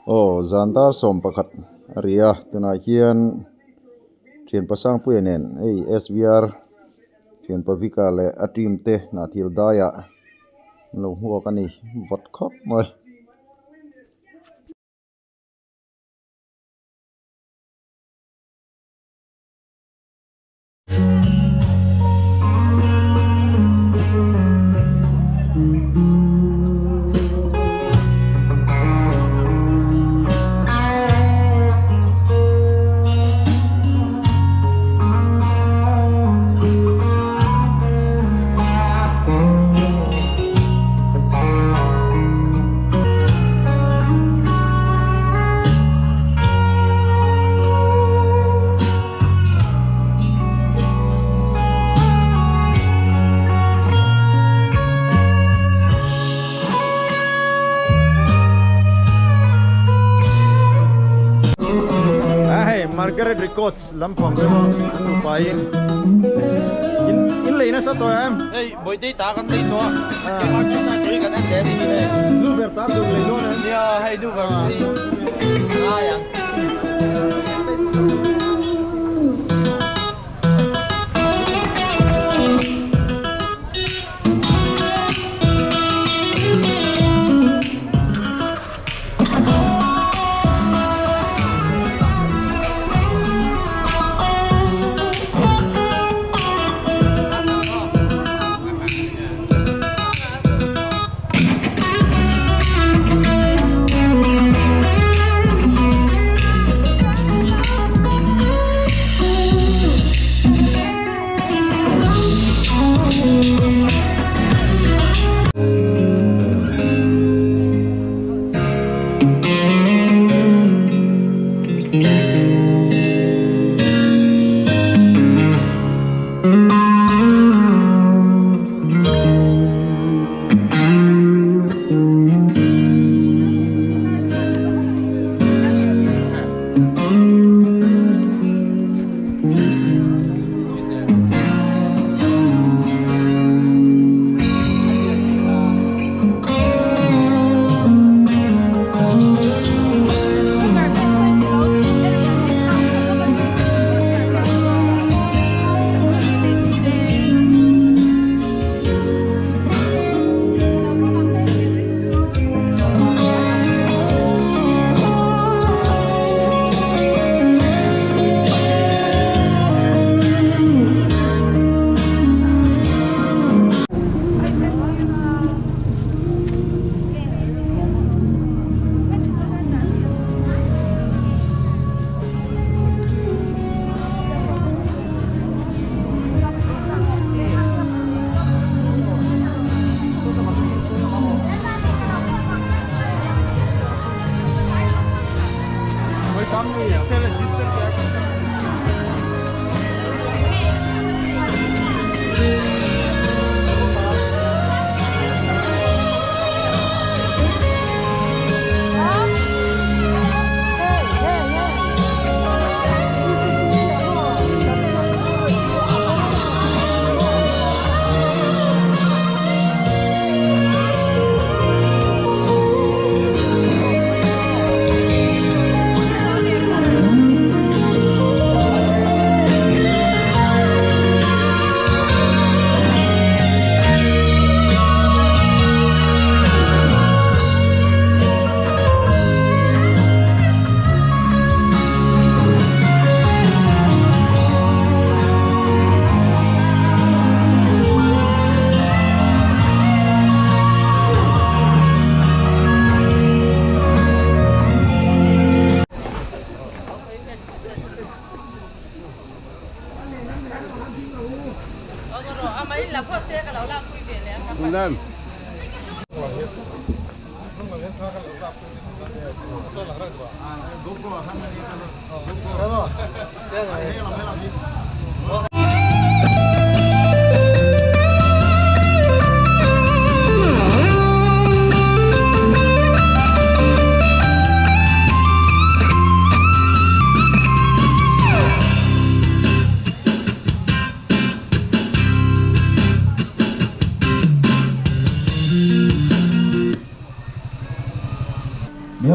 Aw zan dar sawm pakhat a ri a tunah hian thianpa Sangpuia nen hei S V R thianpa Vika leh a team te hnahthil daiah an lo hmuak a ni vawt khawp mai. Margaret Records lampang te pawh an nupa in in lei nasa tawh em? Hei Bawihte ta kan lei tawh a, keimah chu sa tui kan en leh a ni hi hei. Nu ber ta tur lei dawn em? Nia hei nu ber hi a ngai ang.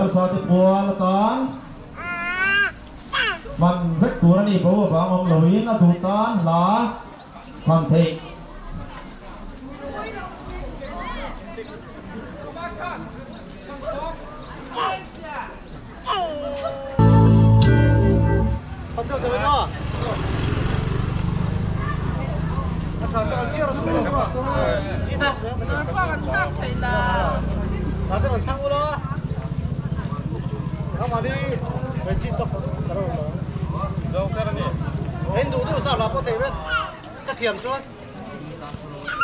harsa te pual atan hman vek tur a ni bo avang awm loin a duh tan hla hman theih.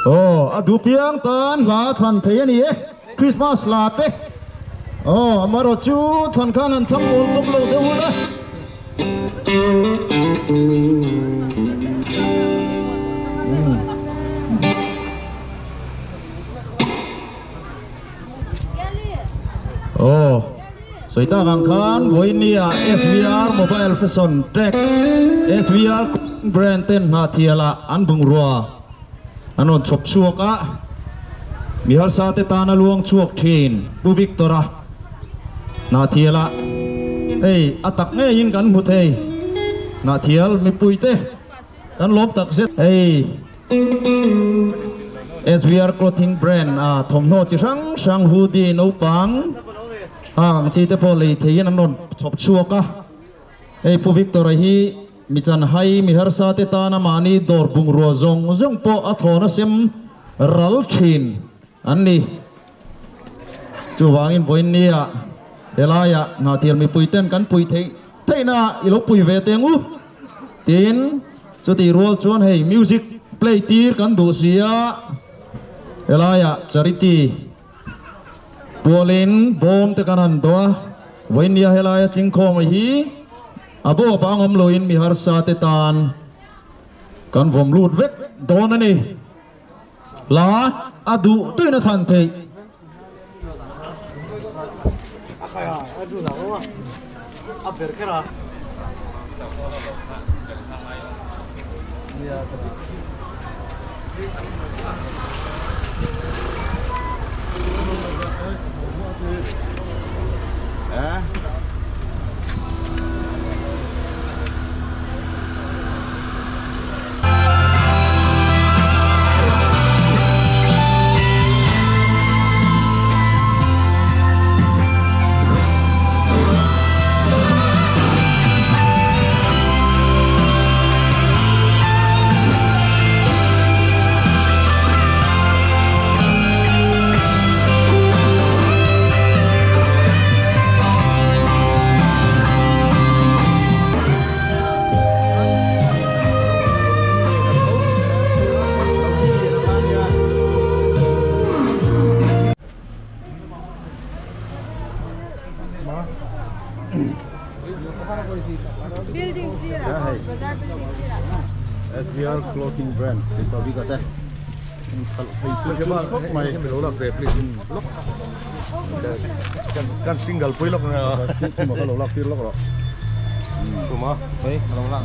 Aw a duh piang tan hla thlan thei a ni e Christmas hla te aw amaherawh chu thlan khan han thlang mawl kawp lo deuh ula. Aw sawi tak ang khan vawinia SVR mobile fashion tech SVR brand ten hnahthialah an bungrua an rawn chhawp chhuak a mi harsa te tana luang chhuak thin Pu Victor-a hnahthialah hei a tak ngeiin kan hmu thei hnahthial mipui te kan lawm tak zet hei SVR clothing brand a thawmhnaw chi hrang hrang hoodie naupang hang ang chi te pawh lei theiin an rawn chhawp chhuak a hei Pu Victor-a hi Mi chanhai mi harsa te tana mahni dawr bungrua zawng zawng pawh a thawn a sem ral thin an ni. Chuvangin vawiinnia helaiah Hnahtial mipui ten kan pui theih theihna i lo pui ve teng u tiin chutih rual chuan hei music play tir kan duh si a, helaiah charity pualin bawm te kan han dawh a, vawiinnia helaia tlingkhawm hi A bo a pang awm loin mi harsa te tan kan vawm lut vek dawn a ni. Hla a duh tuin a than theih. Building sirah bazar building sirah. SVR clothing brand tih tawh bik ate Kan single pui lawk nia. Ka lo lak tir lawk rawh. Kuma. Hei ka lo lak.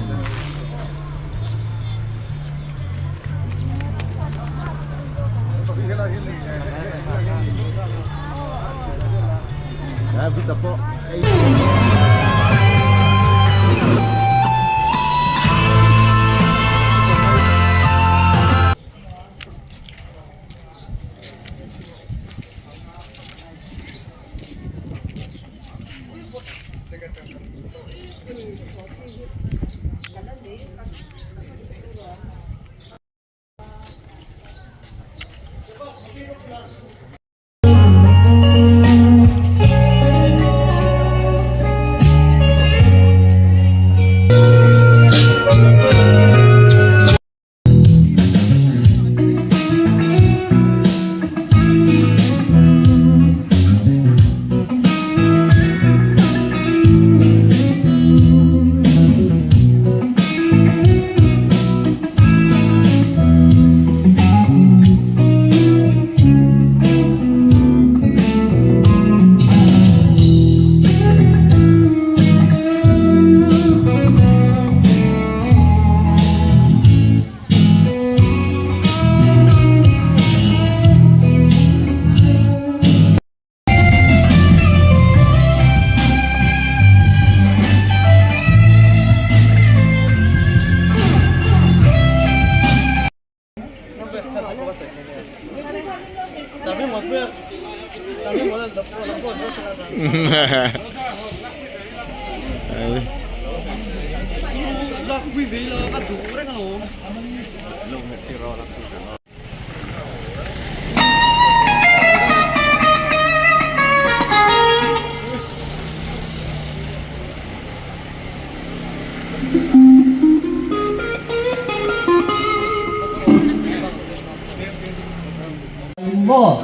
Maw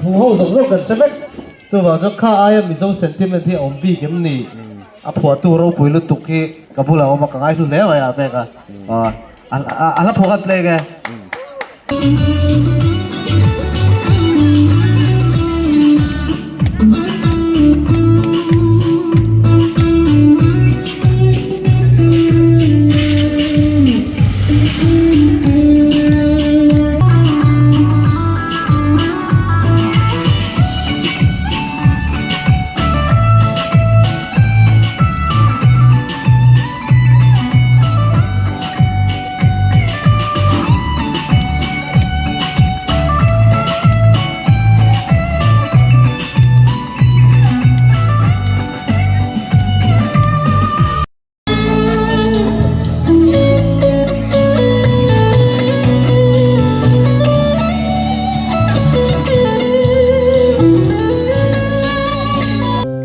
thu ho zawk zawk kan hre vek chuvang chuan kha aia Mizo sentiment hi a awm bik em ni a phuahtu ropui lutuk hi ka bulah a awm a ka ngaihlu hle mai a pek a a hla phuah khan play nge.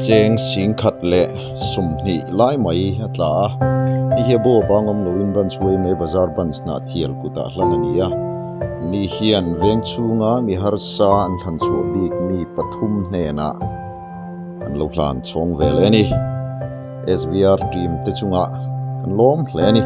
Cheng singkhat leh sawmhnih lai mai a tla a, hei hi a bo a bang awm loin branch Uaimei Bazar branch hnah thial kutah hlan a ni a, ni hian veng chhunga mi harsa an thlan chhuah bik mi pathum hnenah an lo hlan chhawng ve leh a ni. SVR team te chungah kan lawm hle a ni.